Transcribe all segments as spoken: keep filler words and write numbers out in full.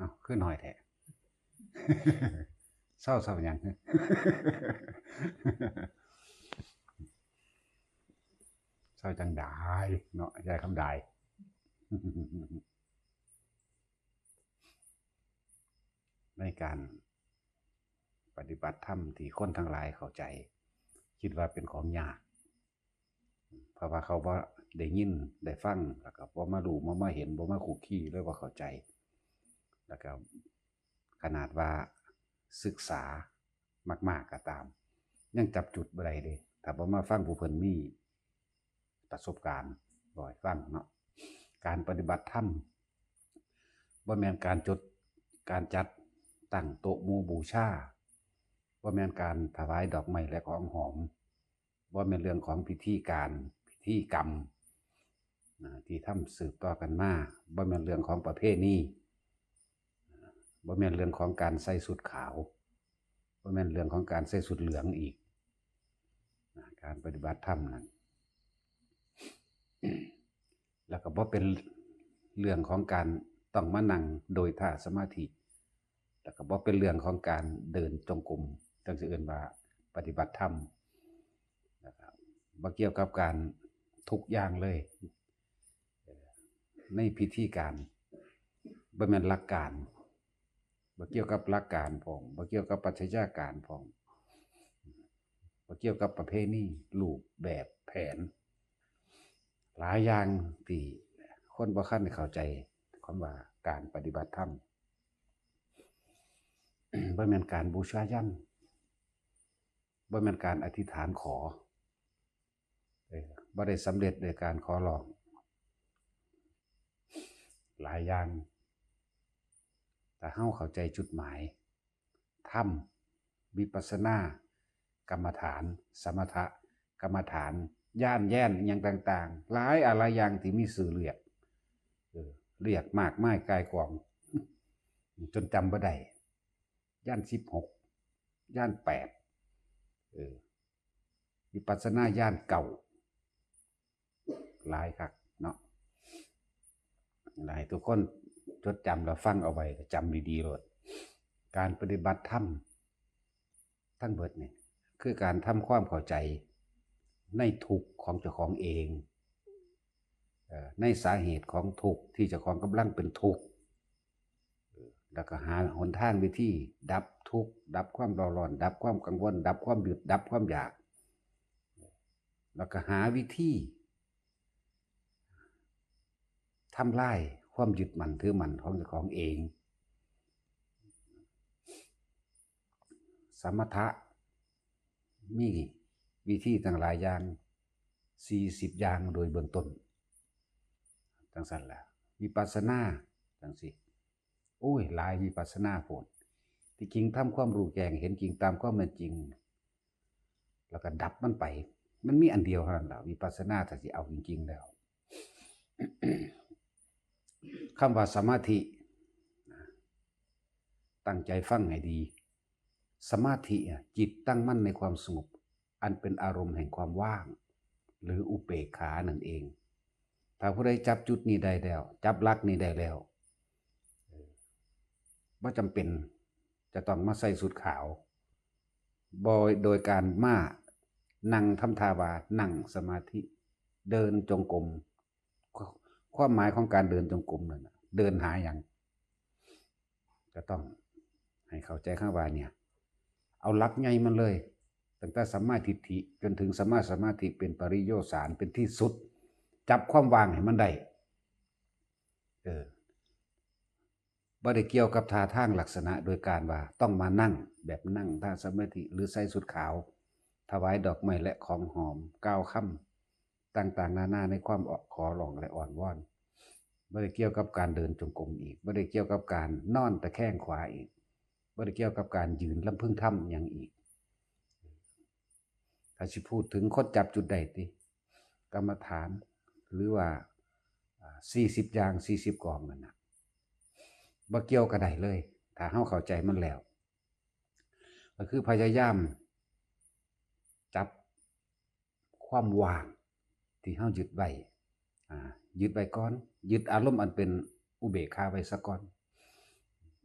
อ้าว คือน้อยแท้ เซา เซาหยัง เซาจั่งใดเนาะ ยายคำใด ในการปฏิบัติธรรมที่คนทั้งหลายเข้าใจ คิดว่าเป็นของยาก เพราะว่าเขาบ่ได้ยินได้ฟัง แล้วก็บ่มารู้บ่มาเห็น บ่มาคุกคีเลยบ่เข้าใจ แล้วก็ขนาดว่าศึกษามากๆก็ตาม ยังจับจุดบ่ได้เด้ ถ้าบ่มาฟังผู้เพิ่นมีประสบการณ์เว้าให้ฟังเนาะ การปฏิบัติธรรม บ่แม่นการจด การจัดตั้งโต๊ะหมู่บูชา บ่แม่นการถวายดอกไม้และของหอม บ่แม่นเรื่องของพิธีการ พิธีกรรม นะ ที่ทำสืบต่อกันมา บ่แม่นเรื่องของประเพณี บ่แม่นเรื่องของการใส่ชุดขาว บ่แม่นเรื่องของการใส่ชุดเหลืองอีก นะ การปฏิบัติธรรมนั้น แล้วก็บ่เป็นเรื่องของการต้องมานั่งโดยท่าสมาธิ แล้วก็บ่เป็นเรื่องของการเดินจงกรม จั่งสิเอิ้นว่าปฏิบัติธรรม นะครับ บ่เกี่ยวกับการทุกอย่างเลย ในพิธีการ บ่แม่นหลักการ บ่เกี่ยวกับหลักการพร้อม บ่เกี่ยวกับปรัชญาการพร้อม บ่เกี่ยวกับประเพณี รูปแบบ แผน หลายอย่างที่คนบ่คันได้เข้าใจคำว่าการปฏิบัติธรรม บ่แม่นการบูชายัญ บ่แม่นการอธิษฐานขอ เออ บ่ได้สำเร็จโดยการขอร้อง หลายอย่าง ถ้าเฮาเข้าใจจุดหมาย ธรรม วิปัสสนา กรรมฐาน สมถะ กรรมฐาน ญาณแย้น อิหยังต่างๆ หลายอะหลายอย่างที่มีชื่อเรียก เออ เรียกมากมายกายกอง จนจำบ่ได้ ญาณสิบหก ญาณแปด เออ วิปัสสนาญาณเก้า หลายคักเนาะ ให้ทุกคนจดจำแล้วฟังเอาไว้ จำดีๆโลด การปฏิบัติธรรมทั้งเบิดนี่ คือการทำความเข้าใจในทุกข์ของเจ้าของเอง เอ่อ ในสาเหตุของทุกข์ที่เจ้าของกำลังเป็นทุกข์ เอ่อ แล้วก็หาหนทางวิธีดับทุกข์ ดับความเร่าร้อน ดับความกังวล ดับความยึด ดับความอยาก แล้วก็หาวิธีทำลายความยึดมั่นถือมั่นของเจ้าของเอง สมถะมีวิธีตั้งหลายอย่าง สี่สิบอย่างโดยเบื้องต้น จั่งซั้นล่ะ วิปัสสนา จั่งซี้ โอ้ย หลายวิปัสสนาโพด ที่จริงทำความรู้แจ้งเห็นจริงตามความเป็นจริง แล้วก็ดับมันไป มันมีอันเดียวเท่านั้นล่ะ วิปัสสนาถ้าสิเอาจริงๆแล้ว คำว่าสมาธิ ตั้งใจฟังให้ดี สมาธิอะ จิตตั้งมั่นในความสงบ อันเป็นอารมณ์แห่งความว่าง หรืออุเปกขานั่นเอง ถ้าผู้ใดจับจุดนี้ได้แล้ว จับหลักนี้ได้แล้ว เอ่อ บ่จำเป็นจะต้องมาใส่ชุดขาว บ่ โดยการมานั่งทำท่าว่านั่งสมาธิ เดินจงกรม ความหมายของการเดินจงกรมนั่นน่ะ เดินหาหยัง จะต้องให้เข้าใจคำว่าเนี่ย เอาหลักใหญ่มันเลย ตั้งแต่สัมมาทิฏฐิจนถึงสัมมาสมาธิเป็นปริโยชน์สารเป็นที่สุด จับความว่างให้มันได้ เออ บ่ได้เกี่ยวกับท่าทางลักษณะโดยการว่าต้องมานั่งแบบนั่งท่าสมาธิหรือใส่ชุดขาว ถวายดอกไม้และของหอม กล่าวคำต่างๆนานาในความขอร้องและอ้อนวอน บ่ได้เกี่ยวกับการเดินจงกรมอีก บ่ได้เกี่ยวกับการนอนตะแคงขวาอีก บ่ได้เกี่ยวกับการยืนลำพึงทำหยังอีก ถ้าสิพูดถึงคนจับจุดได้ติ กรรมฐาน หรือว่า อ่า สี่สิบอย่าง สี่สิบกองนั่นน่ะ บ่เกี่ยวก็ได้เลย ถ้าเฮาเข้าใจมันแล้ว ก็คือพยายามจับความว่างที่เฮายึดไว้ อ่า ยึดไว้ก่อน ยึดอารมณ์อันเป็นอุเบกขาไว้ซะก่อน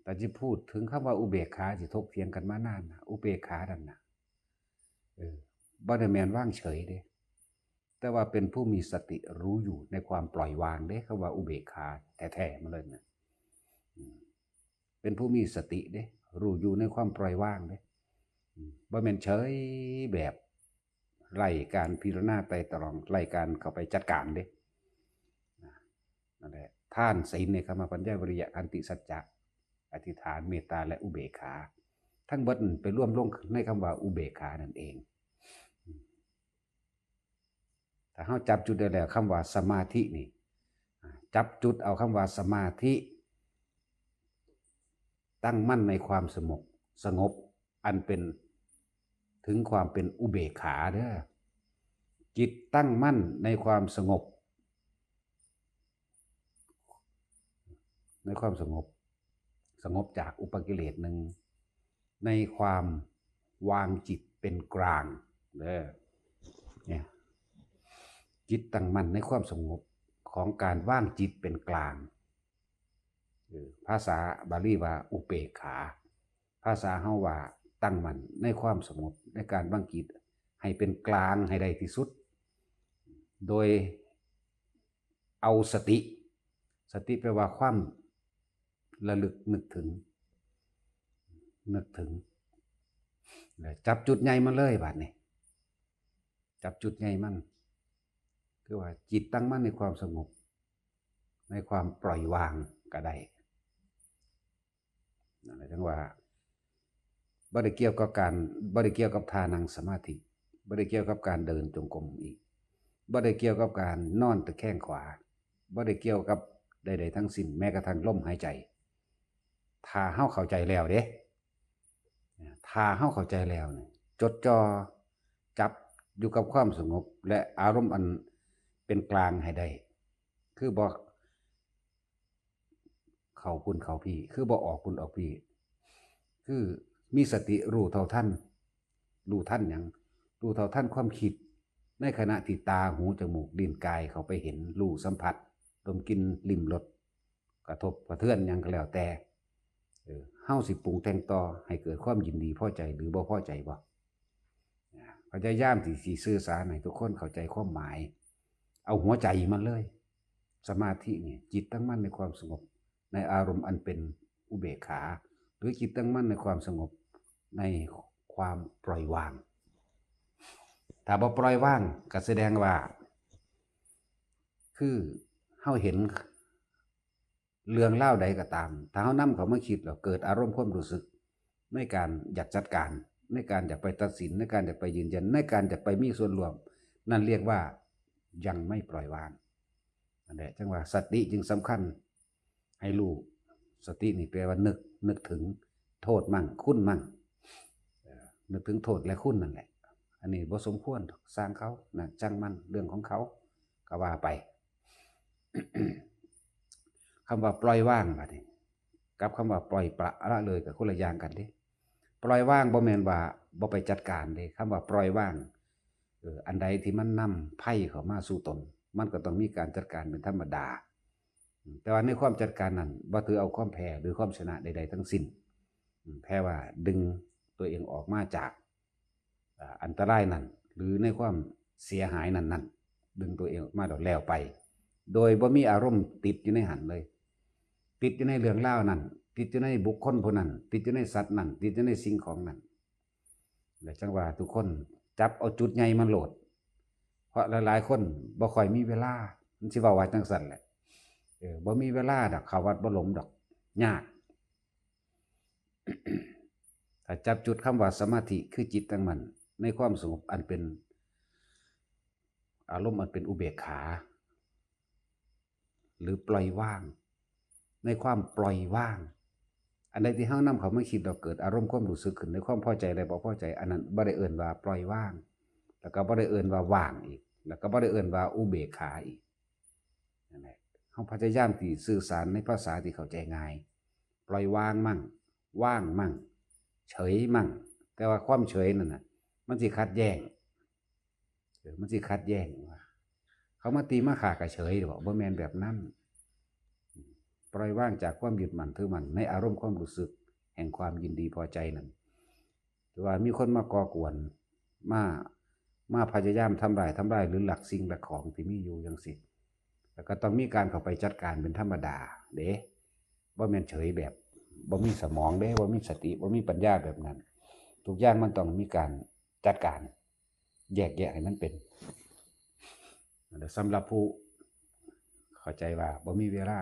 แต่จะพูดถึงคำว่าอุเบกขาที่ถกเถียงกันมานานนะ อุเบกขานั่นนะ เออ บ่ได้แม่นวางเฉยเด้ แต่ว่าเป็นผู้มีสติรู้อยู่ในความปล่อยวางเด้ คำว่าอุเบกขาแท้ๆมาเลยนะ อืม เป็นผู้มีสติเด้ รู้อยู่ในความปล่อยวางเด้ อืม บ่แม่นเฉยแบบไร้การพิจารณาไตร่ตรอง ไร้การเข้าไปจัดการเด้ นะ นั่นแหละ ทาน ศีล เนกขัมมะ ปัญญา วิริยะ ขันติ สัจจะ อธิษฐาน เมตตา และอุเบกขา ทั้งเบิดนั่นไปรวมลงในคำว่าอุเบกขานั่นเอง ถ้าเฮาจับจุดได้แล้ว คำว่าสมาธินี่ อ่า จับจุดเอาคำว่าสมาธิ ตั้งมั่นในความสงบ สงบ อันเป็น ถึงความเป็นอุเบกขาเด้อ จิตตั้งมั่นในความสงบ ในความสงบ สงบจากอุปกิเลสหนึ่ง ในความวางจิตเป็นกลางเด้อ เนี่ย จิตตั้งมั่นในความสงบของการวางจิตเป็นกลาง เออ ภาษาบาลีว่าอุเปกขา ภาษาเฮาว่าตั้งมั่นในความสงบ ในการวางจิตให้เป็นกลางให้ได้ที่สุด โดยเอาสติ สติแปลว่าความระลึกนึกถึง นึกถึง แล้วจับจุดใหญ่มันเลยบาดนี้ จับจุดใหญ่มัน คือว่าจิตตั้งมั่นในความสงบ ในความปล่อยวางก็ได้ นั่นแหละ ถึงว่าบ่ได้เกี่ยวกับการ บ่ได้เกี่ยวกับท่านั่งสมาธิ บ่ได้เกี่ยวกับการเดินจงกรมอีก บ่ได้เกี่ยวกับการนอนตะแคงขวา บ่ได้เกี่ยวกับใดๆทั้งสิ้น แม้กระทั่งลมหายใจ ถ้าเฮาเข้าใจแล้วเด้ ถ้าเฮาเข้าใจแล้วนี่ จดจ่อจับอยู่กับความสงบ และอารมณ์อันเป็นกลางให้ได้ คือบ่เข้าพุ้นเข้าพี้ คือบ่ออกพุ้นออกพี้ คือมีสติรู้เท่าทัน รู้ทันหยัง รู้เท่าทันความคิด ในขณะที่ตา หู จมูก ลิ้น กายเข้าไปเห็น รู้ สัมผัส ดม กลิ่น ลิ้ม รส กระทบกระเทือนหยังก็แล้วแต่ เออ เฮาสิปรุงแต่งต่อให้เกิดความยินดีพอใจหรือบ่พอใจบ่ พยายามที่สิสื่อสารให้ทุกคนเข้าใจความหมาย เอาหัวใจมันเลย สมาธินี่ จิตตั้งมั่นในความสงบ ในอารมณ์อันเป็นอุเบกขา หรือจิตตั้งมั่นในความสงบ ในความปล่อยวาง ถ้าบ่ปล่อยวางก็แสดงว่า คือเฮาเห็นเรื่องราวใดก็ตาม ถ้าเฮานำเข้ามาคิดแล้วเกิดอารมณ์ความรู้สึก ในการอยากจัดการ ในการอยากไปตัดสิน ในการอยากไปยืนยัน ในการอยากไปมีส่วนร่วม นั่นเรียกว่ายังไม่ปล่อยวาง นั่นแหละ จังว่าสติจึงสำคัญ ให้รู้ สตินี่แปลว่านึก นึกถึงโทษมั่ง คุณมั่ง เอ่อ นึกถึงโทษและคุณนั่นแหละ อันนี้บ่สมควร ซ่างเขานะ จั่งมัน เรื่องของเขา ก็ว่าไป คำว่าปล่อยวางบาดนี้ กับคำว่าปล่อยปละละเลยก็คนละอย่างกันเด้ ปล่อยวางบ่แม่นว่าบ่ไปจัดการเด้ คำว่าปล่อยวาง เออ อันใดที่มันนำภัยเข้ามาสู่ตน มันก็ต้องมีการจัดการเป็นธรรมดา แต่ว่าในความจัดการนั้นบ่ถือเอาความแพ้หรือความชนะใดๆทั้งสิ้น แพ้ว่าดึงตัวเองออกมาจาก อ่า อันตรายนั้น หรือในความเสียหายนั้นๆ ดึงตัวเองออกมาแล้วไป โดยบ่มีอารมณ์ติดอยู่ในหั้นเลย ติดอยู่ในเรื่องราวนั้น ติดอยู่ในบุคคลผู้นั้น ติดอยู่ในสัตว์นั้น ติดอยู่ในสิ่งของนั้น และจังว่าทุกคนจับเอาจุดใหญ่มาโลด เพราะหลายๆคนบ่ค่อยมีเวลา มันสิเว้าว่าจังซั่นแหละ เออ บ่มีเวลาดอก เข้าวัดบ่หลมดอก ยาก ถ้าจับจุดคำว่าสมาธิคือจิตตั้งมั่นในความสงบอันเป็น อารมณ์อันเป็นอุเบกขา หรือปล่อยวาง ในความปล่อยวาง อันใดที่เฮานำเข้ามาคิดแล้วเกิดอารมณ์ความรู้สึกขึ้นในความพอใจและบ่พอใจ อันนั้นบ่ได้เอิ้นว่าปล่อยวาง แล้วก็บ่ได้เอิ้นว่าว่างอีก แล้วก็บ่ได้เอิ้นว่าอุเบกขาอีก นั่นแหละ เฮาพยายามที่สื่อสารในภาษาที่เข้าใจง่าย ปล่อยวางมั่ง ว่างมั่ง เฉยมั่ง แต่ว่าความเฉยนั่นน่ะ มันสิขัดแย้ง เออ มันสิขัดแย้งว่า เขามาตีมาฆ่าก็เฉยบ่ บ่แม่นแบบนั้น ปล่อยวางจากความยึดมั่นถือมั่นในอารมณ์ความรู้สึกแห่งความยินดีพอใจนั่น หรือว่ามีคนมาก่อกวน มา มาพยายามทำลาย ทำลาย หรือลักสิ่งลักของที่มีอยู่จั่งซี้ แล้วก็ต้องมีการเข้าไปจัดการเป็นธรรมดาเด้ บ่แม่นเฉยแบบ บ่มีสมองเด้ บ่มีสติ บ่มีปัญญาแบบนั้น ทุกอย่างมันต้องมีการจัดการ แยกแยะให้มันเป็น สำหรับผู้เข้าใจว่าบ่มีเวลา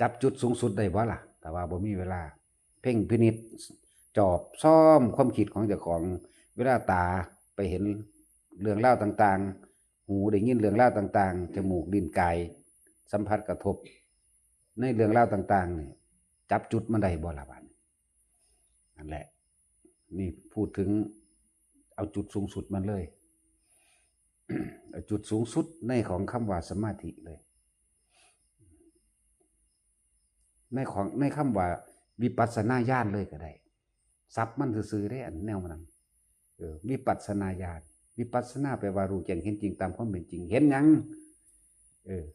จับจุดสูงสุดได้บ่ล่ะ แต่ว่าบ่มีเวลา เพ่งพินิจ จอบซ่อมความคิดของเจ้าของ เวลาตาไปเห็นเรื่องราวต่างๆ หูได้ยินเรื่องราวต่างๆ จมูก ลิ้น กาย สัมผัสกระทบ ในเรื่องราวต่างๆ นี่ จับจุดมันได้บ่ล่ะบัดนี้ นั่นแหละ นี่พูดถึง เอาจุดสูงสุดมันเลย เอาจุดสูงสุดในของคำว่าสมาธิเลย ในของ ในคำว่าวิปัสสนาญาณเลยก็ได้ ศัพท์มันซื่อๆเด้ อันแนวมันนั้น เออ วิปัสสนาญาณ วิปัสสนาแปลว่ารู้แจ้งเห็นจริงตามความเป็นจริง เห็นหยัง เออ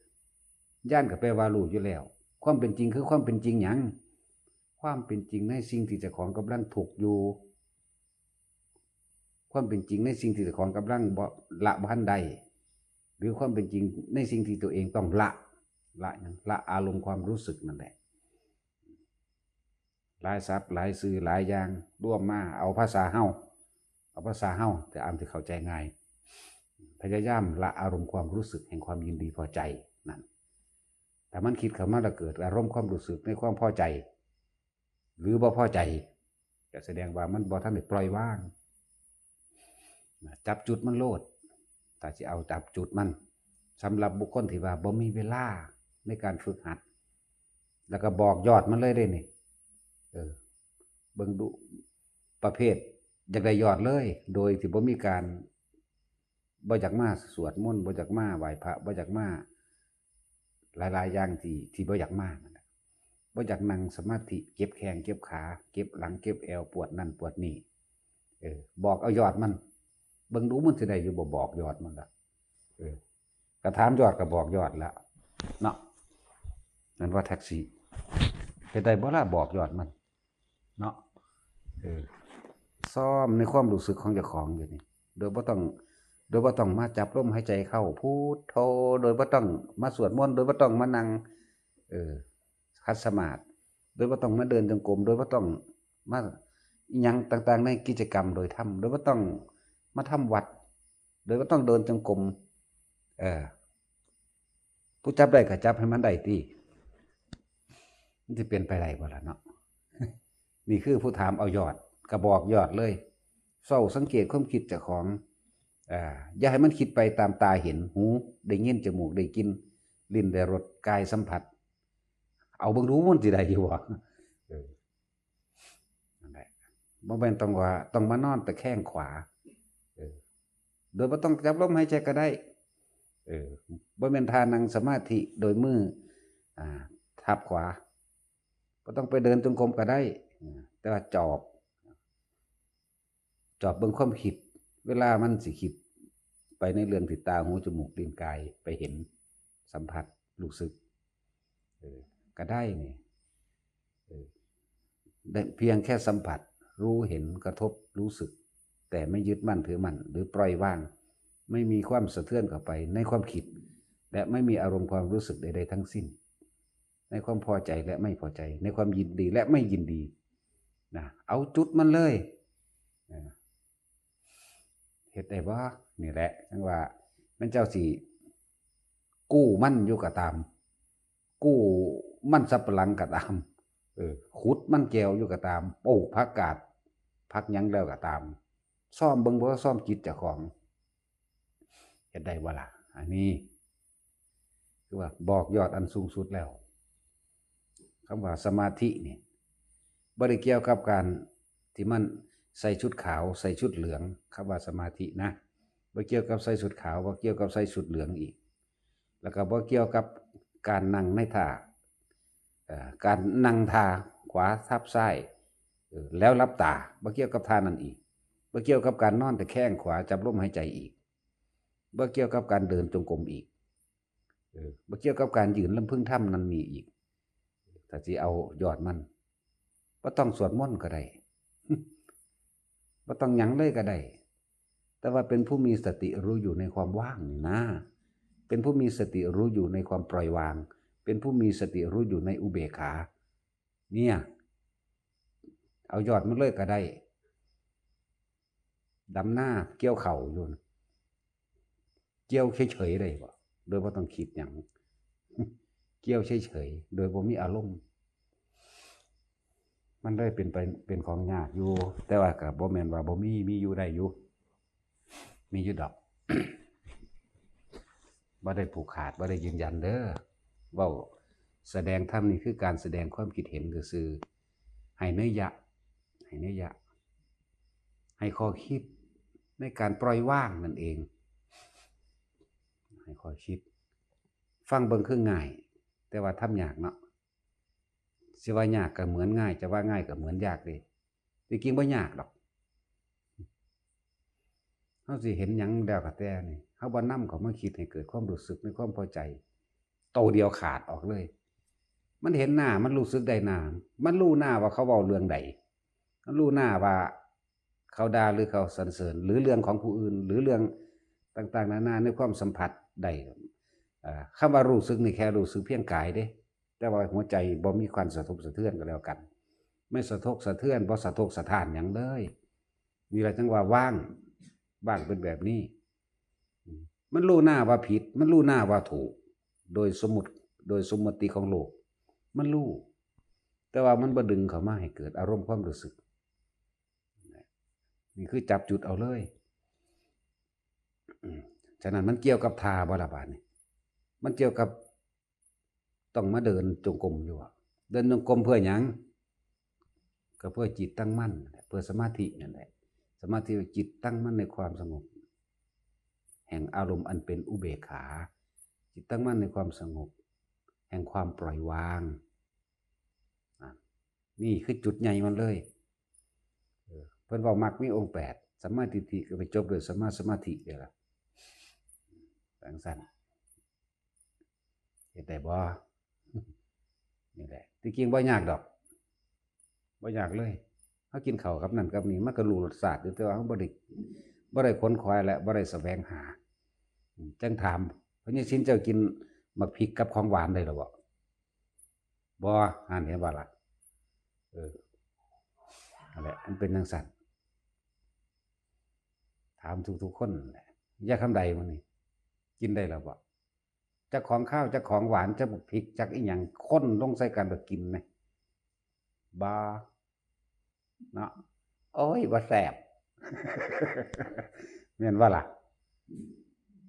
ญาณก็แปลว่ารู้อยู่แล้ว ความเป็นจริงคือความเป็นจริงหยัง ความเป็นจริงในสิ่งที่เจ้าของกำลังทุกข์อยู่ ความเป็นจริงในสิ่งที่เจ้าของกำลังบ่ ละบ่ทันได้ หรือความเป็นจริงในสิ่งที่ตัวเองต้องละ ละหยัง ละอารมณ์ความรู้สึกนั่นแหละ หลายศัพท์ หลายชื่อ หลายอย่าง รวมมา เอาภาษาเฮา เอาภาษาเฮา แต่อ่านที่เข้าใจง่าย พยายามละอารมณ์ความรู้สึกแห่งความยินดีพอใจนั่น ถ้ามันคิดเข้ามาแล้วเกิดอารมณ์ความรู้สึกในความพอใจ หรือบ่พอใจ ก็แสดงว่ามันบ่ทันได้ปล่อยวาง จับจุดมันโลด ถ้าสิเอาจับจุดมัน สำหรับบุคคลที่ว่าบ่มีเวลาในการฝึกหัด แล้วก็บอกยอดมันเลยเด้นี่ เออ เบิ่งดู ประเภทอยากได้ยอดเลย โดยที่บ่มีการ บ่อยากมาสวดมนต์ บ่อยากมาไหว้พระ บ่อยากมา หลายๆอย่างที่ ที่บ่อยากมานั่นแหละ บ่อยากนั่งสมาธิ เจ็บแข้งเจ็บขา เจ็บหลังเจ็บแอว ปวดนั่นปวดนี่ เออ บอกเอายอดมัน เบิ่งดูมันสิได้อยู่บ่ บอกยอดมันล่ะ เออ ก็ถามยอดก็บอกยอดละเนาะ นั่นว่าแท็กซี่ เฮ็ดได้บ่ล่ะ บอกยอดมัน เนาะ เออ ซ่อมในความรู้สึกของเจ้าของอยู่นี่ โดยบ่ต้อง โดยบ่ต้องมาจับลมหายใจเข้า พุทโธ โดยบ่ต้องมาสวดมนต์ โดยบ่ต้องมานั่ง เออ ขัดสมาธิ โดยบ่ต้องมาเดินจงกรม โดยบ่ต้องมาอิหยังต่างๆ ในกิจกรรมโดยธรรม โดยบ่ต้องมาทำวัตร โดยบ่ต้องเดินจงกรม เออ ผู้จับได้ก็จับให้มันได้ติ มันสิเป็นไปได้บ่ล่ะเนาะ นี่คือผู้ถามเอายอด ก็บอกยอดเลย เฝ้าสังเกตความคิดเจ้าของ อ่า อย่าให้มันคิดไปตามตาเห็น หูได้ยิน จมูกได้กลิ่น ลิ้นได้รส กายสัมผัส เอาเบิ่งดูมันสิได้อยู่บ่ เออ นั่นแหละ บ่แม่นต้องว่าต้องมานอนตะแคงขวา เออ โดยบ่ต้องจับลมหายใจก็ได้ เออ บ่แม่นท่านั่งสมาธิโดยมือ อ่า ทับขวา บ่ต้องไปเดินจงกรมก็ได้ อ่า แต่ว่าจอบ จอบเบิ่งความคิด เวลามันสิคิดไปในเรื่องที่ตา หู จมูก ลิ้น กาย ไปเห็น สัมผัส รู้สึก เออ ก็ได้นี่ เออ ได้เพียงแค่สัมผัส รู้ เห็น กระทบ รู้สึก แต่ไม่ยึดมั่นถือมั่น หรือปล่อยวาง ไม่มีความสะเทือนเข้าไปในความคิด และไม่มีอารมณ์ความรู้สึกใดๆทั้งสิ้น ในความพอใจและไม่พอใจ ในความยินดีและไม่ยินดี นะ เอาจุดมันเลย เออ เฮ็ดได้บ่ นี่แหละ จั่งว่า แม่นเจ้าสิกู้มันอยู่ก็ตาม กู้มันสำปะหลังก็ตาม เออ ขุดมันแก้วอยู่ก็ตาม ปลูกผักกาด ผักหยังแล้วก็ตาม ซ่อมเบิ่งบ่ ซ่อมจิตเจ้าของ เฮ็ดได้บ่ล่ะ อันนี้ คือว่าบอกยอดอันสูงสุดแล้ว คำว่าสมาธินี่ บ่ได้เกี่ยวกับการที่มันใส่ชุดขาว ใส่ชุดเหลือง คำว่าสมาธินะ บ่เกี่ยวกับใส่ชุดขาว บ่เกี่ยวกับใส่ชุดเหลืองอีก แล้วก็บ่เกี่ยวกับการนั่งในท่า เอ่อ การนั่งท่าขวาทับซ้าย เออ แล้วหลับตา บ่เกี่ยวกับท่านั้นอีก บ่เกี่ยวกับการนอนตะแคงขวาจับลมหายใจอีก บ่เกี่ยวกับการเดินจงกรมอีก เออ บ่เกี่ยวกับการยืนลำพึงธรรมนั่นนี่อีก แต่สิเอายอดมัน บ่ต้องสวดมนต์ก็ได้ บ่ต้องหยังเลยก็ได้ แต่ว่าเป็นผู้มีสติรู้อยู่ในความว่างนี่นะ เป็นผู้มีสติรู้อยู่ในความปล่อยวาง เป็นผู้มีสติรู้อยู่ในอุเบกขา เนี่ย เอายอดมันเลยก็ได้ ดำนาเกี่ยวข้าวอยู่นะ เกี่ยวเฉยๆได้บ่ โดยบ่ต้องคิดหยัง เกี่ยวเฉยๆ โดยบ่มีอารมณ์ มันเลยเป็นไป เป็นของยากอยู่ แต่ว่าก็บ่แม่นว่าบ่มี มีอยู่ได้อยู่ มีอยู่ดอก บ่ได้ผูกขาด บ่ได้ยืนยันเด้อ เว้า แสดงธรรมนี่คือการแสดงความคิดเห็นซื่อๆ ให้นัยยะ ให้นัยยะ ให้ข้อคิดในการปล่อยวางนั่นเอง ให้ข้อคิด ฟังเบิ่งคือง่าย แต่ว่าทำยากเนาะ สิว่ายากก็เหมือนง่าย จะว่าง่ายก็เหมือนยากเด้ ที่จริงบ่ยากดอก เฮาสิเห็นหยังแล้วก็แต่นี่ เฮาบ่นำเข้ามาคิดให้เกิดความรู้สึกในความพอใจ โตเดียวขาดออกเลย มันเห็นหน้า มันรู้สึกได้หน้า มันรู้หน้าว่าเขาเว้าเรื่องใด มันรู้หน้าว่าเขาด่าหรือเขาสรรเสริญ หรือเรื่องของผู้อื่น หรือเรื่องต่างๆ นานาในความสัมผัสได้ อ่า คำว่ารู้สึกนี่แค่รู้สึกเพียงกายเด้ แต่ว่าหัวใจบ่มีความสะทกสะเทือนก็แล้วกัน ไม่สะทกสะเทือน บ่สะทกสะท้านหยังเลย นี่แหละจั่งว่าว่าง ว่างเป็นแบบนี้ มันรู้หน้าว่าผิด มันรู้หน้าว่าถูก โดยสมมุติ โดยสมมติของโลก มันรู้ แต่ว่ามันบ่ดึงเข้ามาให้เกิดอารมณ์ความรู้สึก นี่คือจับจุดเอาเลย อืม ฉะนั้นมันเกี่ยวกับท่าบ่ล่ะบาดนี้ มันเกี่ยวกับ ต้องมาเดินจงกรมอยู่อะ เดินจงกรมเพื่อหยัง ก็เพื่อจิตตั้งมั่นนั่นแหละ เพื่อสมาธินั่นแหละ สมาธิว่าจิตตั้งมั่นในความสงบ แห่งอารมณ์อันเป็นอุเบกขา จิตตั้งมั่นในความสงบ แห่งความปล่อยวาง อ่ะ นี่คือจุดใหญ่มันเลย เออ เพิ่นเว้ามรรคมีองค์แปด สัมมาทิฏฐิก็ไปจบด้วยสัมมาสมาธิเลยล่ะ จั่งซั่น เฮ็ดได้บ่ นี่แหละ ที่จริงบ่ยากดอก บ่ยากเลย เฮากินข้าวกับนั่นกับนี่ มันก็รู้รสชาติอยู่ แต่ว่าเฮาบ่ได้ บ่ได้ขวนขวายและบ่ได้แสวงหา อืม จั่งถาม พญาสินเจ้ากินหมากพริกกับของหวานได้หรือบ่ บ่ หั้นเห็นบ่ล่ะ เออ นั่นแหละ มันเป็นจั่งซั่น ถามทุกๆคนนั่นแหละ ยายคำใดมื้อนี้ กินได้แล้วบ่ จักของคาว จักของหวาน จักบักพริก จักอิหยัง คนลงใส่กันแล้วกินนะ บ่ เนาะ โอ้ย บ่แซ่บ แม่นบ่ล่ะ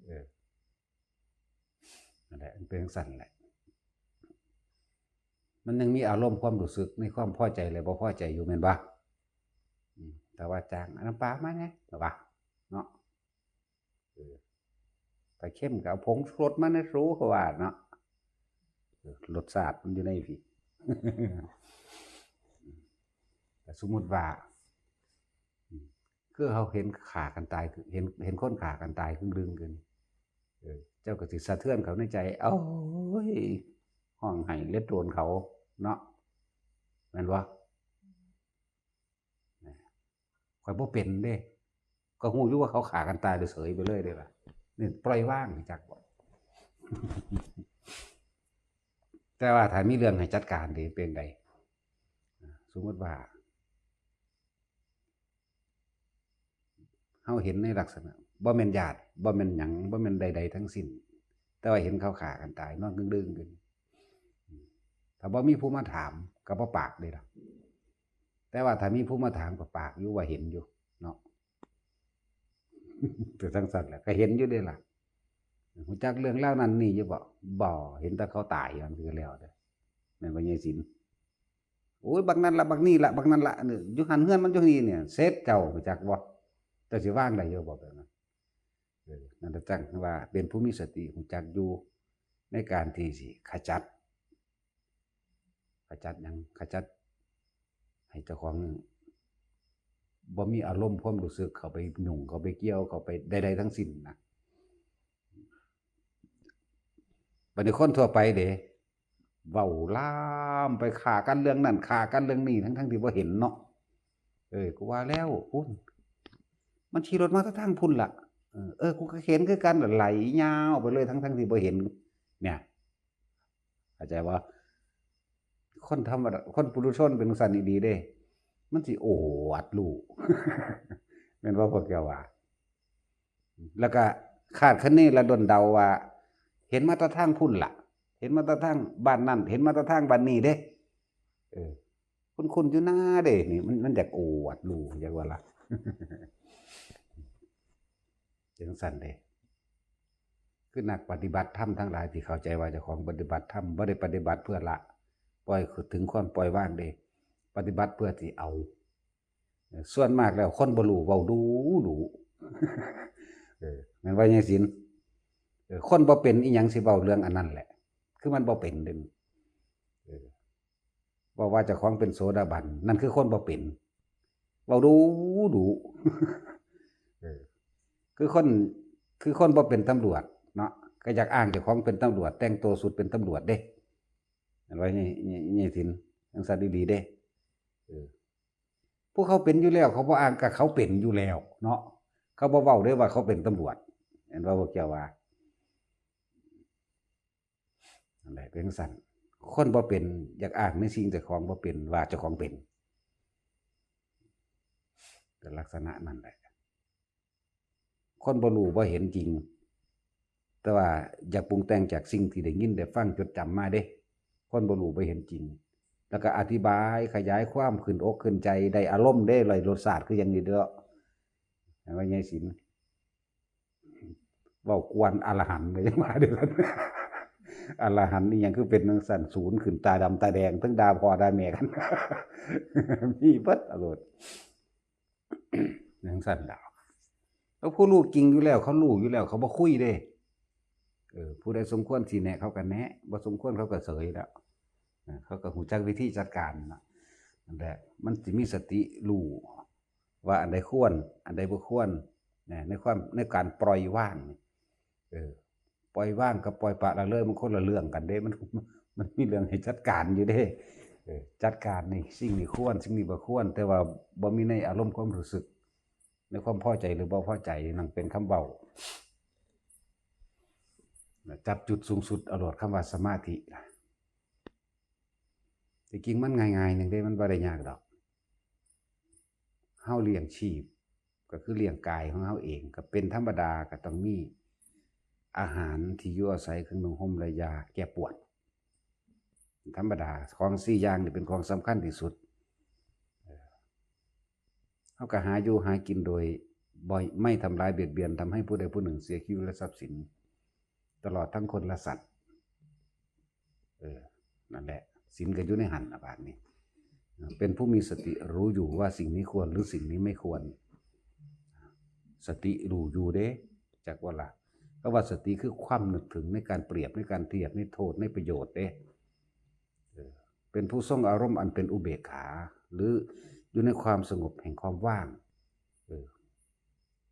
เออ นั่นแหละ มันเป็นจั่งซั่นแหละ มันยังมีอารมณ์ความรู้สึกในความพอใจและบ่พอใจอยู่แม่นบ่ อืม แต่ว่าจ้างเอาน้ำปลามาแหน่ ว่า เนาะ เออ ถ้าเค็มก็เอาผงชูรสมาแหน่สู เขาว่าเนาะ เออ รสชาติมันอยู่ในพี้ แต่สมมุติว่า อืม คือเฮาเห็นฆ่ากันตาย เห็น เห็นคนฆ่ากันตายครึ่งดึงกัน เออ เจ้าก็สิสะเทือนเขาในใจ โอ้ย ฮ้องไห้เล็ดโลนเขาเนาะ แม่นบ่ ข้อยบ่เป็นเด้ ก็ฮู้อยู่ว่าเขาฆ่ากันตายเลยเสยไปเลยเด้ล่ะ นี่ปล่อยวาง จักบ่ แต่ว่าถ้ามีเรื่องให้จัดการเด้ เป็นได สมมุติว่า เฮาเห็นในลักษณะ บ่แม่นญาติ บ่แม่นหยัง บ่แม่นใดๆ ทั้งสิ้น แต่ว่าเห็นเขาฆ่ากันตาย นอนกึ่งๆ กัน ถ้าบ่มีผู้มาถาม ก็บ่ปากเด้ล่ะ แต่ว่าถ้ามีผู้มาถาม ก็ปากอยู่ว่าเห็นอยู่ เนาะ แต่จั่งซั่นแหละ ก็เห็นอยู่เด้ล่ะ ฮู้จักเรื่องราวนั้นนี่อยู่บ่ บ่ เห็นแต่เขาตาย ว่าซั่นก็แล้วเด้อ แม่นบ่ ยายสิน โอ้ย บักนั่นละ บักนี่ละ บักนั่นละ เนี่ย อยู่หั้นเฮือนมันอยู่นี่เนี่ย เสร็จเจ้า ฮู้จักบ่ เจ้าสิวางได้อยู่บ่แบบนั้น เออ นั่นแหละจั่งว่าเป็นผู้มีสติ ฮู้จักอยู่ในการที่สิขจัด ขจัดหยัง ขจัดให้เจ้าของบ่มีอารมณ์ความรู้สึกเข้าไปยุ่ง เข้าไปเกี่ยว เข้าไปใดๆ ทั้งสิ้นนะ บัดนี้คนทั่วไปเด้ เว้าลามไปฆ่ากันเรื่องนั้นฆ่ากันเรื่องนี้ ทั้งๆที่บ่เห็นเนาะ เออ กูว่าแล้ว อุ้น มันขี่รถมาแต่ทางพุ้นล่ะ เออ เออ กูก็เห็นคือกัน ไหลยาวไปเลย ทั้งๆที่บ่เห็น เนี่ย เข้าใจบ่ คนธรรมดา คนปุถุชนเป็นจั่งซั้นอีหลีเด้ มันสิอวดรู้ แม่นบ่พวกเจ้าว่า แล้วก็คาดคะเนและด้นเดาว่า เห็นมาแต่ทางพุ้นล่ะ เห็นมาแต่ทางบ้านนั่น เห็นมาแต่ทางบ้านนี้เด้ เออ คุ้นๆอยู่นาเด้ นี่มัน มันอยากอวดรู้ อยากว่าล่ะ จั่งซั้นเด้ คือนักปฏิบัติธรรมทั้งหลายที่เข้าใจว่าเจ้าของปฏิบัติธรรม บ่ได้ปฏิบัติเพื่อละ ปล่อยถึงความปล่อยวางเด้ ปฏิบัติเพื่อสิเอา ส่วนมากแล้วคนบ่รู้เว้าดูดู เออ แม่นว่าไงศิลป์ เออ คนบ่เป็นอีหยังสิเว้าเรื่องอันนั้นแหละ คือมันบ่เป็นเด้ เออ เว้าว่าเจ้าของเป็นโสดาบัน นั่นคือคนบ่เป็น เว้าดูดู เออ คือคน คือคนบ่เป็นตำรวจเนาะ ก็อยากอ้างเจ้าของเป็นตำรวจ แต่งตัวสุดเป็นตำรวจเด้ เห็นไว้นี่ นี่ นี่ศิลป์ จั่งซั้นอีหลีเด้ เออ ผู้เขาเป็นอยู่แล้ว เขาบ่อ้างก็เขาเป็นอยู่แล้วเนาะ เขาบ่เว้าเด้ว่าเขาเป็นตำรวจ เห็นว่าพวกเจ้าว่า นั่นแหละ เป็นจั่งซั้น คนบ่เป็นอยากอ้างในสิ่งเจ้าของบ่เป็น ว่าเจ้าของเป็น ก็ลักษณะนั่นแหละ คนบ่รู้บ่เห็นจริง แต่ว่าอยากปรุงแต่งจากสิ่งที่ได้ยินได้ฟังจดจำมาเด้ คนบ่รู้บ่เห็นจริง แล้วก็อธิบายขยายความขึ้นอกขึ้นใจ ได้อารมณ์เด้ ได้รสชาติคือหยังนี่เด้อ เห็นว่าไงศิลป์ เว้ากวนอรหันต์ก็ยังว่าเด้อ อรหันต์นี่หยังคือเป็นจั่งซั้น สูนขึ้นตาดำตาแดง ทั้งด่าพ่อด่าแม่กัน มีเบิดอารมณ์ จั่งซั้นดอก แล้วผู้รู้จริงอยู่แล้ว เขารู้อยู่แล้ว เขาบ่คุยเด้ เออ ผู้ใดสมควรสิแนะ เขาก็แนะ บ่สมควรเขาก็เสยแล้ว เออ เขาก็รู้จักวิธีจัดการเนาะ นั่นแหละ มันสิมีสติรู้ว่าอันใดควร อันใดบ่ควร นะ ในความ ในการปล่อยวางนี่ เออ ปล่อยวางกับปล่อยปละละเลยมันคนละเรื่องกันเด้ มัน มันมีเรื่องให้จัดการอยู่เด้ เออ จัดการนี่ สิ่งนี้ควร สิ่งนี้บ่ควร แต่ว่าบ่มีในอารมณ์ความรู้สึก ในความพอใจหรือบ่พอใจ นั่นเป็นคำเว้า จับจุดสูงสุดเอาโลด คำว่าสมาธิล่ะ ที่จริงมันง่ายๆหนึ่งเด้ มันบ่ได้ยากดอก เฮาเลี้ยงชีพ ก็คือเลี้ยงกายของเฮาเอง ก็เป็นธรรมดา ก็ต้องมีอาหาร ที่อยู่อาศัย เครื่องนุ่งห่มและยาแก้ปวด ธรรมดา ของสี่อย่างนี่เป็นของสำคัญที่สุด เฮาก็หาอยู่หากินโดยบ่ ไม่ทำร้ายเบียดเบียน ทำให้ผู้ใดผู้หนึ่งเสียชีวิตและทรัพย์สิน ตลอดทั้งคนและสัตว์ เออ นั่นแหละ ศีลก็อยู่ในหั้นน่ะ บาดนี้ เป็นผู้มีสติรู้อยู่ว่าสิ่งนี้ควรหรือสิ่งนี้ไม่ควร สติรู้อยู่เด้ จักว่าล่ะ เพราะว่าสติคือความนึกถึงในการเปรียบ ในการเทียบ ในโทษ ในประโยชน์เด้ เออ เป็นผู้ทรงอารมณ์อันเป็นอุเบกขา หรืออยู่ในความสงบแห่งความว่าง เออ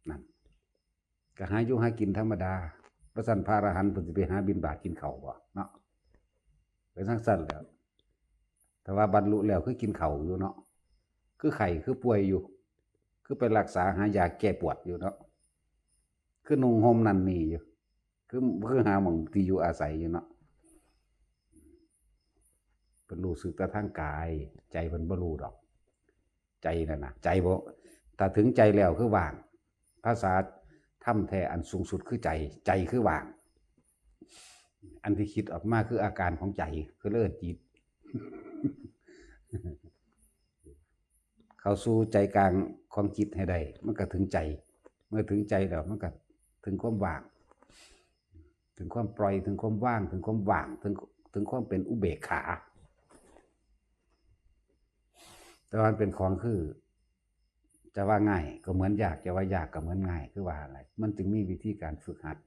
นั่น ก็หาอยู่หากินธรรมดา บ่ซั้นพระอรหันต์เพิ่นสิไปหาบิณฑบาตกินข้าวบ่เนาะ เป็นจั่งซั้นแหล้ว แต่ว่าบรรลุแล้วคือกินข้าวอยู่เนาะ คือไข้คือป่วยอยู่ คือไปรักษาหายาแก้ปวดอยู่เนาะ คือนุ่งห่มนั่นนี่อยู่ คือ คือหาหม่องที่อยู่อาศัยอยู่เนาะ เพิ่นรู้สึกแต่ทางกาย ใจเพิ่นบ่รู้ดอก ใจนั่นน่ะ ใจบ่ ถ้าถึงใจแล้วคือว่าง ภาษาธรรมแท้อันสูงสุดคือใจ ใจคือว่าง อันที่คิดออกมาคืออาการของใจ คือเรียกจิต เข้าสู่ใจกลางของจิตให้ได้ มันก็ถึงใจ เมื่อถึงใจแล้วมันก็ถึงความว่าง ถึงความปล่อย ถึงความว่าง ถึงความว่าง ถึง ถึงความเป็นอุเบกขา แต่ว่ามันเป็นของคือ จะว่าง่ายก็เหมือนยาก จะว่ายากก็เหมือนง่าย คือว่าอะไร มันจึงมีวิธีการฝึกหัด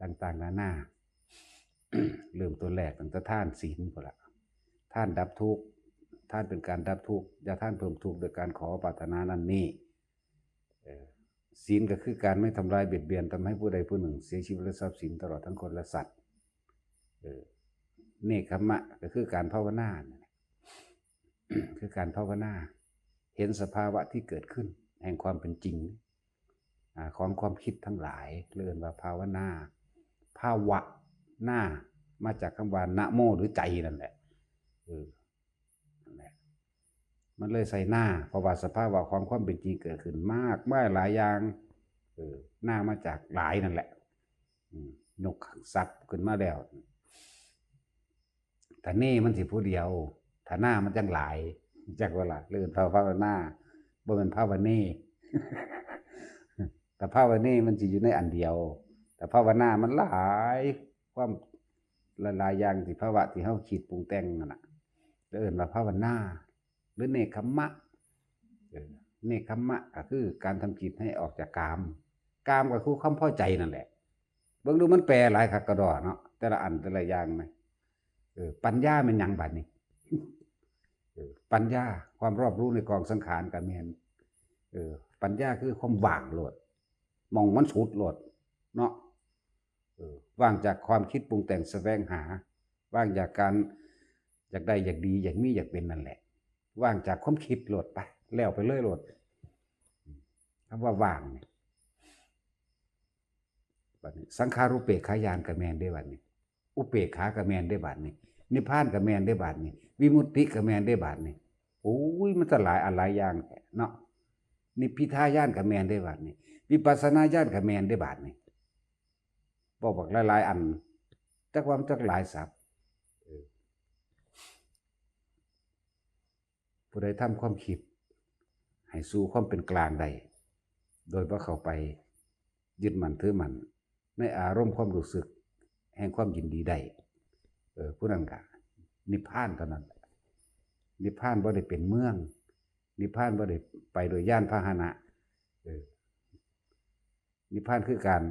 ต่างๆนานา เริ่มต้นแรกตั้งแต่ทานศีลพุ้นละ ทานดับทุกข์ ทานเป็นการดับทุกข์ อย่าทานเพิ่มทุกข์โดยการขอปรารถนานั่นนี่ เออ ศีลก็คือการไม่ทำร้ายเบียดเบียน ทำให้ผู้ใดผู้หนึ่งเสียชีวิตและทรัพย์สิน ตลอดทั้งคนและสัตว์ เออ เนกขัมมะก็คือการภาวนานั่นแหละ คือการภาวนา เห็นสภาวะที่เกิดขึ้น แห่งความเป็นจริง อ่า ของความคิดทั้งหลาย เรียกว่าภาวนา ภาวะนา มาจากคำว่านะโม หรือใจนั่นแหละ เออ นั่นแหละ มันเลยใส่นา เพราะว่าสภาวะของความเป็นจริงเกิดขึ้นมากมายหลายอย่าง เออ นามาจากหลายนั่นแหละ อืม ยกศัพท์ขึ้นมาแล้ว ถ้าเนมันสิผู้เดียว ถ้านามันจังหลาย จักว่าล่ะ เรื่องภาวนา บ่แม่นภาวเน แต่ภาวเนมันสิอยู่ในอันเดียว แต่ภาวนามันหลาย ความหลายๆอย่างที่ภาวะที่เฮาคิดปรุงแต่งนั่นน่ะ แล้วเอิ้นว่าภาวนา หรือเนกขัมมะ เออ เนกขัมมะก็คือการทำจิตให้ออกจากกาม กามก็คือความพอใจนั่นแหละ เบิ่งดูมันแปลหลายคักกะดอเนาะ แต่ละอันแต่ละอย่างนะ เออ ปัญญาแม่นหยังบัดนี้ เออ ปัญญา ความรอบรู้ในกองสังขารก็แม่น เออ ปัญญาคือความว่างโลด หม่องมันสุดโลด เนาะ เออ ว่างจากความคิดปรุงแต่งแสวงหา ว่างจากการอยากได้อยากดีอยากมีอยากเป็นนั่นแหละ ว่างจากความคิดโลดไป แล้วไปเลยโลด คำว่าว่างนี่ บัดนี้สังขารูปเปกขาญาณก็แม่นเด้บัดนี้ อุเปกขาก็แม่นเด้บัดนี้ นิพพานก็แม่นเด้บัดนี้ วิมุตติก็แม่นเด้บัดนี้ โอ้ย มันจะหลายอันหลายอย่างแท้เนาะ นิพพิทาญาณก็แม่นเด้บัดนี้ วิปัสสนาญาณก็แม่นเด้บัดนี้ บอกบักหลายๆอัน จักว่ามันจักหลายศัพท์ เออ ผู้ใดทำความคิดให้สู่ความเป็นกลางได้ โดยบ่เข้าไปยึดมั่นถือมั่นในอารมณ์ความรู้สึกแห่งความยินดีได้ เออ ผู้นั้นก็นิพพานเท่านั้นแหละ นิพพานบ่ได้เป็นเมือง นิพพานบ่ได้ไปโดยยานพาหนะ เออ นิพพานคือการ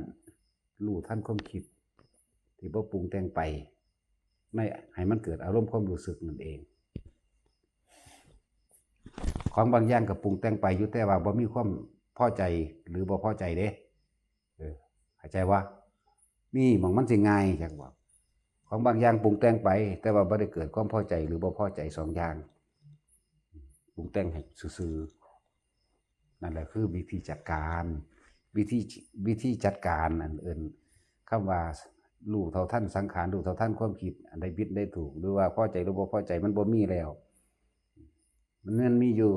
รู้ทันความคิด ที่บ่ปรุงแต่งไป ใน ให้มันเกิดอารมณ์ความรู้สึกนั่นเอง ของบางอย่างก็ปรุงแต่งไปอยู่ แต่ว่าบ่มีความพอใจหรือบ่พอใจเด้ เออ เข้าใจวะ นี่หม่องมันสิง่ายจักว่า ของบางอย่างปรุงแต่งไป แต่ว่าบ่ได้เกิดความพอใจหรือบ่พอใจสองอย่าง ปรุงแต่งให้ซื่อๆ นั่นแหละคือวิธีจัดการ วิธี วิธีจัดการอันเอิ้นคำว่ารู้เท่าทันสังขาร รู้เท่าทันความคิด อันใดผิดได้ถูก หรือว่าพอใจหรือบ่พอใจมันบ่มีแล้ว มัน มันมีอยู่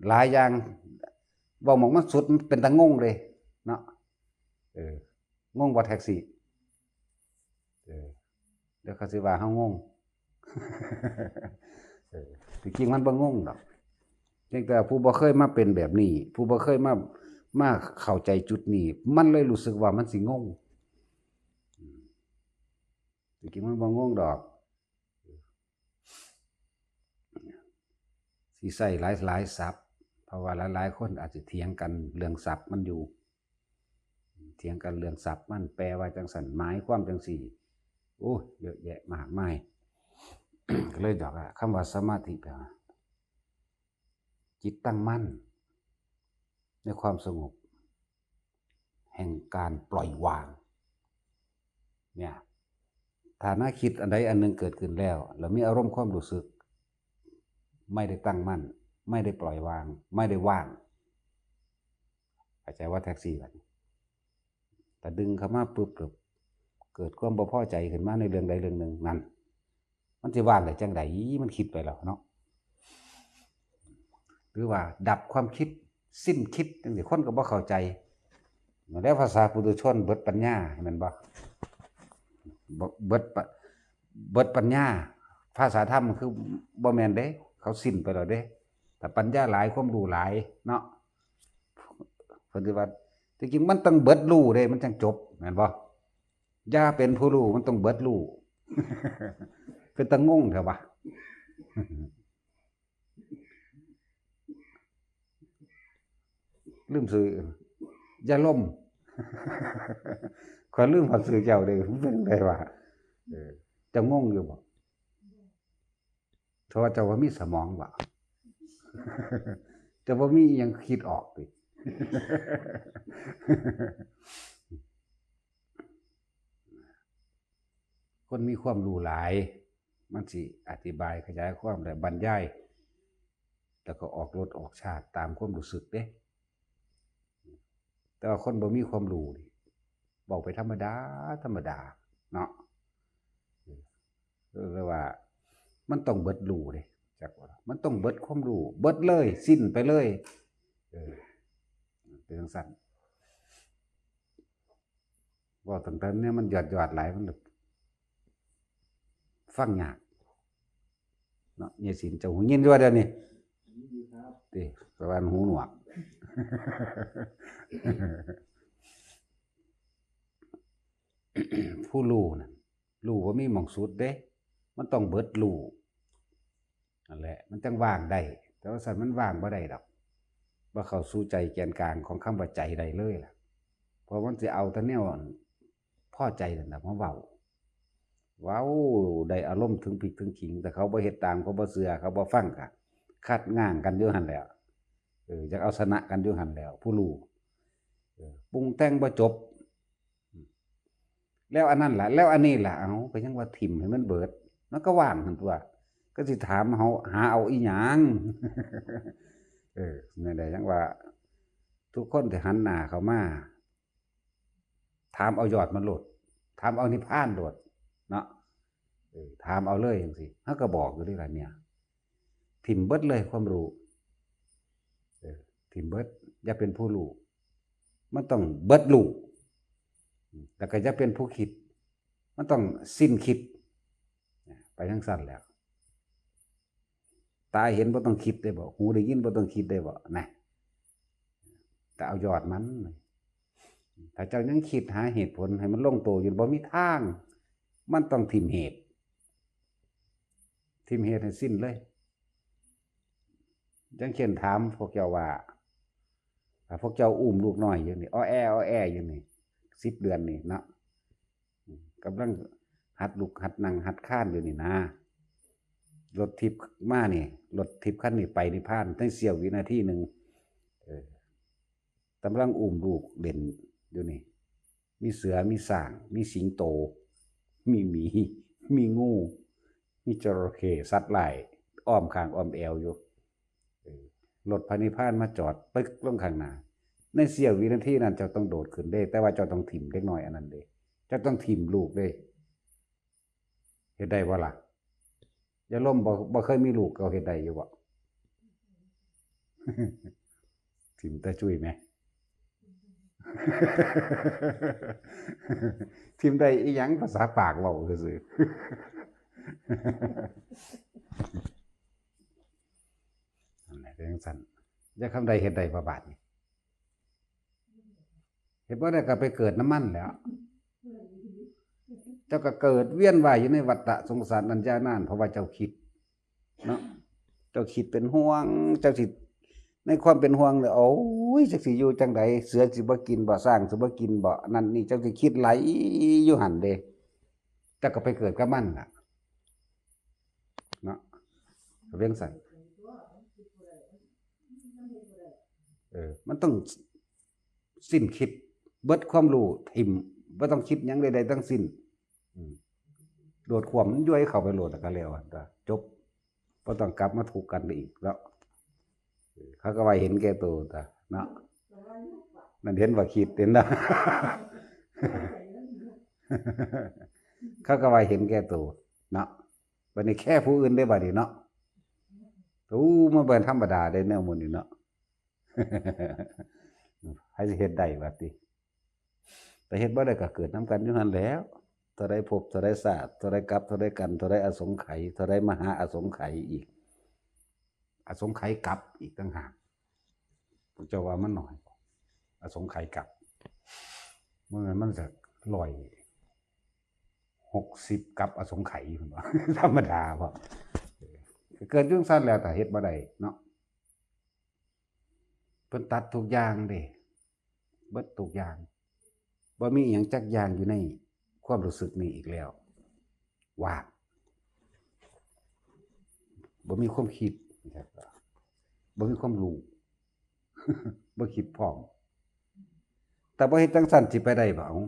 หลายอย่าง เว้าหม่องมันสุดมันเป็นตางงเลยเนาะ เออ งงบ่แท็กซี่ เออ เดี๋ยวเขาสิว่าเฮางง เออ ที่จริงมันบ่งงดอก เพียงแต่ผู้บ่เคยมาเป็นแบบนี้ ผู้บ่เคยมา มาเข้าใจจุดนี้ มันเลยรู้สึกว่ามันสิงง อืม ที่จริงมันบ่งงดอก สิใช้หลายๆศัพท์ เพราะว่าหลายๆคนอาจจะเถียงกันเรื่องศัพท์มันอยู่ เถียงกันเรื่องศัพท์มัน แปลว่าจังซั่น หมายความจังซี่ โอ้ย เยอะแยะมากมาย ก็เลยบอกว่าคำว่าสมาธิแปลว่า จิตตั้งมั่น ในความสงบ แห่งการปล่อยวาง เนี่ย ถ้านะคิดอันใดอันหนึ่งเกิดขึ้นแล้ว แล้วมีอารมณ์ความรู้สึก ไม่ได้ตั้งมั่น ไม่ได้ปล่อยวาง ไม่ได้ว่าง เข้าใจว่าแท็กซี่บัดนี้ แต่ดึงเข้ามาปุ๊บ เกิดความบ่พอใจขึ้นมาในเรื่องใดเรื่องหนึ่ง นั่น มันสิว่างได้จังใด มันคิดไปแล้วเนาะ หรือว่าดับความคิด สิ้นคิดจังซี่ คนก็บ่เข้าใจ แล้วภาษาปุถุชนเบิดปัญญา แม่นบ่ บ่ เบิดปะ เบิดปัญญา ภาษาธรรมคือบ่แม่นเด้ เขาสิ้นไปแล้วเด้ แต่ปัญญาหลาย ความรู้หลายเนาะ เพิ่นสิว่า ที่จริงมันต้องเบิดรู้เด้ มันจังจบ แม่นบ่ อย่าเป็นผู้รู้ มันต้องเบิดรู้ เป็นตางงแท้วะ ลืมซื้อ อย่าล่ม ข้อยลืมฮอดซื้อเจ้าเด้ เป็นไงวะ เออ เจ้างงอยู่บ่ เพราะว่าเจ้าบ่มีสมองบ่ เจ้าบ่มีอิหยังคิดออกติ คนมีความรู้หลาย มันสิอธิบายขยายความและบรรยาย แล้วก็ออกรสออกชาติตามความรู้สึกเด้ แต่ว่าคนบ่มีความรู้นี่ เว้าไปธรรมดา ธรรมดา เนาะ เออ เรียกว่า มันต้องเบิดรู้เด้ จักว่า มันต้องเบิดความรู้ เบิดเลย สิ้นไปเลย เออ เป็นจั่งซั้น เว้าตั้งแต่เนี่ยมันหยอดๆหลาย มันฟังยาก เนาะ ยายศิลป์เจ้าหูยินอยู่ว่าเดี๋ยวนี้ ครับ ติ ประมาณหูหนวก ผู้รู้น่ะ รู้บ่มีหม่องสุดเด้ มันต้องเบิดรู้ นั่นแหละ มันจั่งว่างได้ แต่ว่าซั้นมันว่างบ่ได้ดอก บ่เข้าสู่ใจแกนกลางของคำว่าใจได้เลยล่ะ เพราะมันสิเอาแต่แนวอันพอใจนั่นน่ะมาเว้า เว้าได้อารมณ์ถึงพริกถึงขิง แต่เขาบ่เฮ็ดตาม เขาบ่เชื่อ เขาบ่ฟัง ก็ขัดง้างกันอยู่หั่นแหล้ว เออ อยากเอาชนะกันอยู่หั่นแหล้ว ผู้รู้ เออ ปรุงแต่งบ่จบ แล้วอันนั้นล่ะ แล้วอันนี้ล่ะ เอ้า ก็ยังว่าถิ่มให้มันเบิด มันก็ว่างหั่นตั๊ว ก็สิถามเฮา หาเอาอีหยัง เออ นั่นแหละ ยังว่า ทุกคนที่หันหน้าเข้ามา ถามเอายอดมันโลด ถามเอานิพพานโลด เนาะ เออ ถามเอาเลยจั่งซี้ เฮาก็บอกอยู่เด้ล่ะเนี่ย ถิ่มเบิดเลยความรู้ เออ ถิ่มเบิด อย่าเป็นผู้รู้ มันต้องเบิดรู้ แล้วก็อย่าเป็นผู้คิด มันต้องสิ้นคิด ไปจั่งซั้นแหล้ว ตาเห็นบ่ต้องคิดได้บ่ หูได้ยินบ่ต้องคิดได้บ่ นะ แต่เอายอดมัน ถ้าเจ้ายังคิดหาเหตุผลให้มันลงตัวอยู่ บ่มีทาง มันต้องถิ่มเหตุ ถิ่มเหตุให้สิ้นเลย จั่งเช่นถามพวกเจ้าว่า ถ้าพวกเจ้าอุ้มลูกน้อยอยู่นี่ อ้อแอ้ อ้อแอ้อยู่นี่ สิบเดือนนี่เนาะ กำลังหัดลุกหัดนั่งหัดคลานอยู่นี่นะ รถถีบมานี่ รถถีบคันนี้ไปนิพพานในเสี้ยววินาทีหนึ่ง เออ กำลังอุ้มลูกเล่นอยู่นี่ มีเสือ มีช้าง มีสิงโต มีหมี มีงู มีจระเข้ สัตว์ร้าย อ้อมข้างอ้อมแอวอยู่ เออ รถพระนิพพานมาจอดปึ๊กลงข้างหน้า ในเสี้ยววินาทีนั้นเจ้าต้องโดดขึ้นเด้ แต่ว่าเจ้าต้องถิ่มเด็กน้อยอันนั้นเด้ เจ้าต้องถิ่มลูกเด้ เฮ็ดได้บ่ล่ะ ยายลมบ่ บ่เคยมีลูก เขาเฮ็ดได้อยู่บ่ ถิ่มแต่จุ้ยแหม ถิ่มได้อีหยัง ภาษาปากเว้าซื่อๆ นั่นแหละ เป็นจั่งซั้น ยายคำใดเฮ็ดได้บ่บาดนี้ เฮ็ดบ่ได้ก็ไปเกิดนำมันแหล้ว เจ้าก็เกิดเวียนว่ายอยู่ในวัฏฏะสงสารอันยาวนาน เพราะว่าเจ้าคิด เนาะ เจ้าคิดเป็นห่วง เจ้าสิ ในความเป็นห่วงเลย โอ้ย จักสิอยู่จั่งใด เสือสิบ่กินบ่ ช้างสิบ่กินบ่ นั่นนี่ เจ้าสิคิดไหลอยู่หั่นเด้ เจ้าก็ไปเกิดกับมันล่ะ เนาะ เป็นจั่งซั้น เออ มันต้องสิ้นคิด เบิดความรู้ ถิ่ม บ่ต้องคิดหยังใดๆทั้งสิ้น อืม โลดความมันย้วยเข้าไปโลดแล้วก็แล้ว จบ บ่ต้องกลับมาทุกข์กันอีกแล้ว เออ เขาก็ว่าเห็นแก่ตัวตั๊วเนาะ นั่นเห็นว่าคิด เห็นนะ เขาก็ว่าเห็นแก่ตัวเนาะ บัดนี้แค่ผู้อื่นได้บัดนี้เนาะ โอ้ มันบ่ธรรมดาเด้แนวหมู่นี้เนาะ ไผสิเฮ็ดได้บัดนี้ แต่เฮ็ดบ่ได้ก็เกิดนำกันอยู่หั่นแหล้ว เท่าใดภพ เท่าใดชาติ เท่าใดกัป เท่าใดกัณฑ์ เท่าใดอสงไขย เท่าใดมหาอสงไขยอีก อสงไขยกัปอีกต่างหาก พวกเจ้าว่ามันน้อยบ่ อสงไขยกัป มัน มันจะร้อยหกสิบกัปอสงไขย พุ่นว่า ธรรมดาบ่ เกิดจั่งซั้นแล้ว ถ้าเฮ็ดบ่ได้เนาะ เพิ่นตัดทุกอย่างเด้ เบิดทุกอย่าง บ่มีอิหยังจักอย่างอยู่ในความรู้สึกนี้อีกแล้ว ว่าง บ่มีความคิด บ่มีความรู้ บ่คิดพร้อม แต่บ่เฮ็ดจั่งซั้นสิไปได้บ่ เอ้า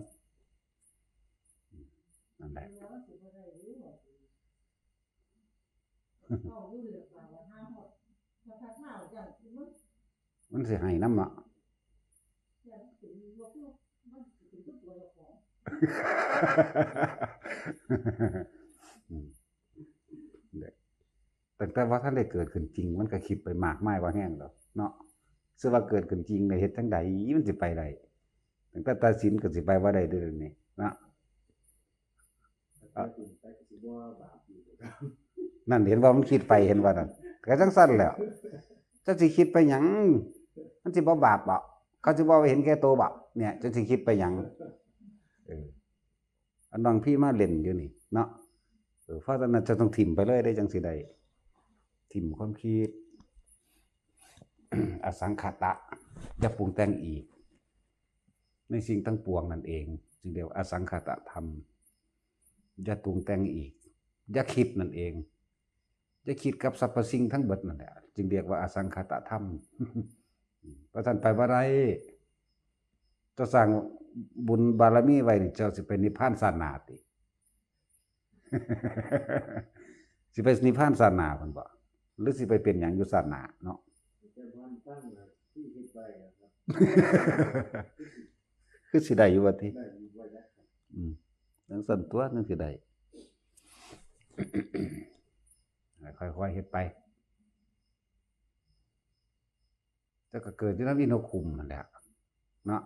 นั่นแหละ มันสิให้นำเนาะ อืม ตั้งแต่ว่าทันได้เกิดขึ้นจริง มันก็คิดไปมากมายว่าแฮงแล้วเนาะ ซื่อว่าเกิดขึ้นจริงได้เฮ็ดจั่งใดมันสิไปได้ ตั้งแต่ตัดสินก็สิไปบ่ได้เด้อนี่เนาะ นั่นเห็นบ่ มันคิดไป เห็นบ่นั่น ก็จั่งซั่นแหล้ว เจ้าสิคิดไปหยัง มันสิบ่บาปบ่ เขาสิบ่เห็นแก่ตัวบ่ เนี่ย เจ้าสิคิดไปหยัง เออ อันน้องพี่มาเล่นอยู่นี่เนาะ เออ เพราะฉะนั้นเจ้าต้องถิ่มไปเลยได้จั่งสิได้ ถิ่มความคิด อสังขตะ อย่าปรุงแต่งอีก ในสิ่งทั้งปวงนั่นเอง จึงเรียกว่าอสังขตธรรม อย่าปรุงแต่งอีก อย่าคิดนั่นเอง อย่าคิดกับสรรพสิ่งทั้งเบิดนั่นแหละ จึงเรียกว่าอสังขตธรรม เพราะฉะนั้นไปบ่ได้ เจ้าสร้างบุญบารมีไว้นี่ เจ้าสิไปนิพพานชาติหน้าติ สิไปนิพพานชาติหน้าพุ่นบ่ หรือสิไปเป็นหยังอยู่ชาติหน้าเนาะ แต่บ้านตั้งน่ะที่เฮ็ดไว้นะครับ คือสิได้อยู่ว่าติ ได้อยู่ว่าได้ครับ อืม จั่งซั่นตั๊ว จั่งสิได้ ค่อยๆเฮ็ดไป แต่ก็เกิดอยู่นำอีนกขุมนั่นแหละเนาะ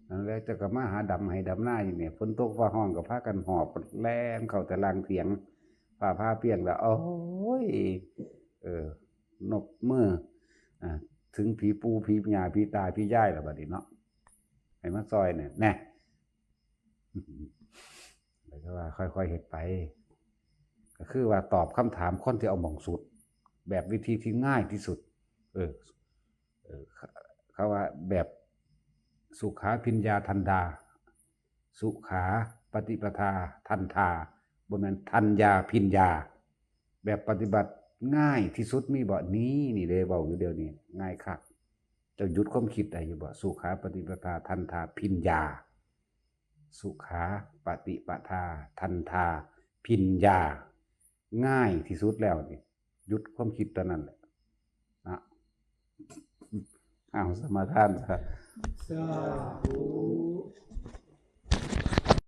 นั่นแหละ เจ้าก็มาหาดำไฮ่ดำนาอยู่เนี่ย ฝนตกฟ้าฮ้องก็พากันหอบแล่นเข้าแต่ล่างเถียง ฟ้าผ่าเปรี้ยงแล้ว โอ้ย เออ นกมือ อ่า ถึงผีปู่ผีย่าผีตาผียายแล้วบัดนี้เนาะ ให้มาซอยเนี่ย แน่ แล้วก็ว่าค่อยๆเฮ็ดไป ก็คือว่าตอบคำถามคนที่เอาหม่องสุด แบบวิธีที่ง่ายที่สุด เออ เออ เขาว่าแบบสุขาภิญญาทันดา สุขาปฏิปทาทันทา บ่แม่นทันยาภิญญา แบบปฏิบัติง่ายที่สุดมีบ่ นี่ นี่เด้ เว้าอยู่เดี๋ยวนี้ ง่ายคัก เจ้าหยุดความคิดได้อยู่บ่ สุขาปฏิปทาทันทาภิญญา สุขาปฏิปทาทันทาภิญญา ง่ายที่สุดแล้วนี่ หยุดความคิดตอนนั้นแหละนะ เอาสมาทานซะ สาธุ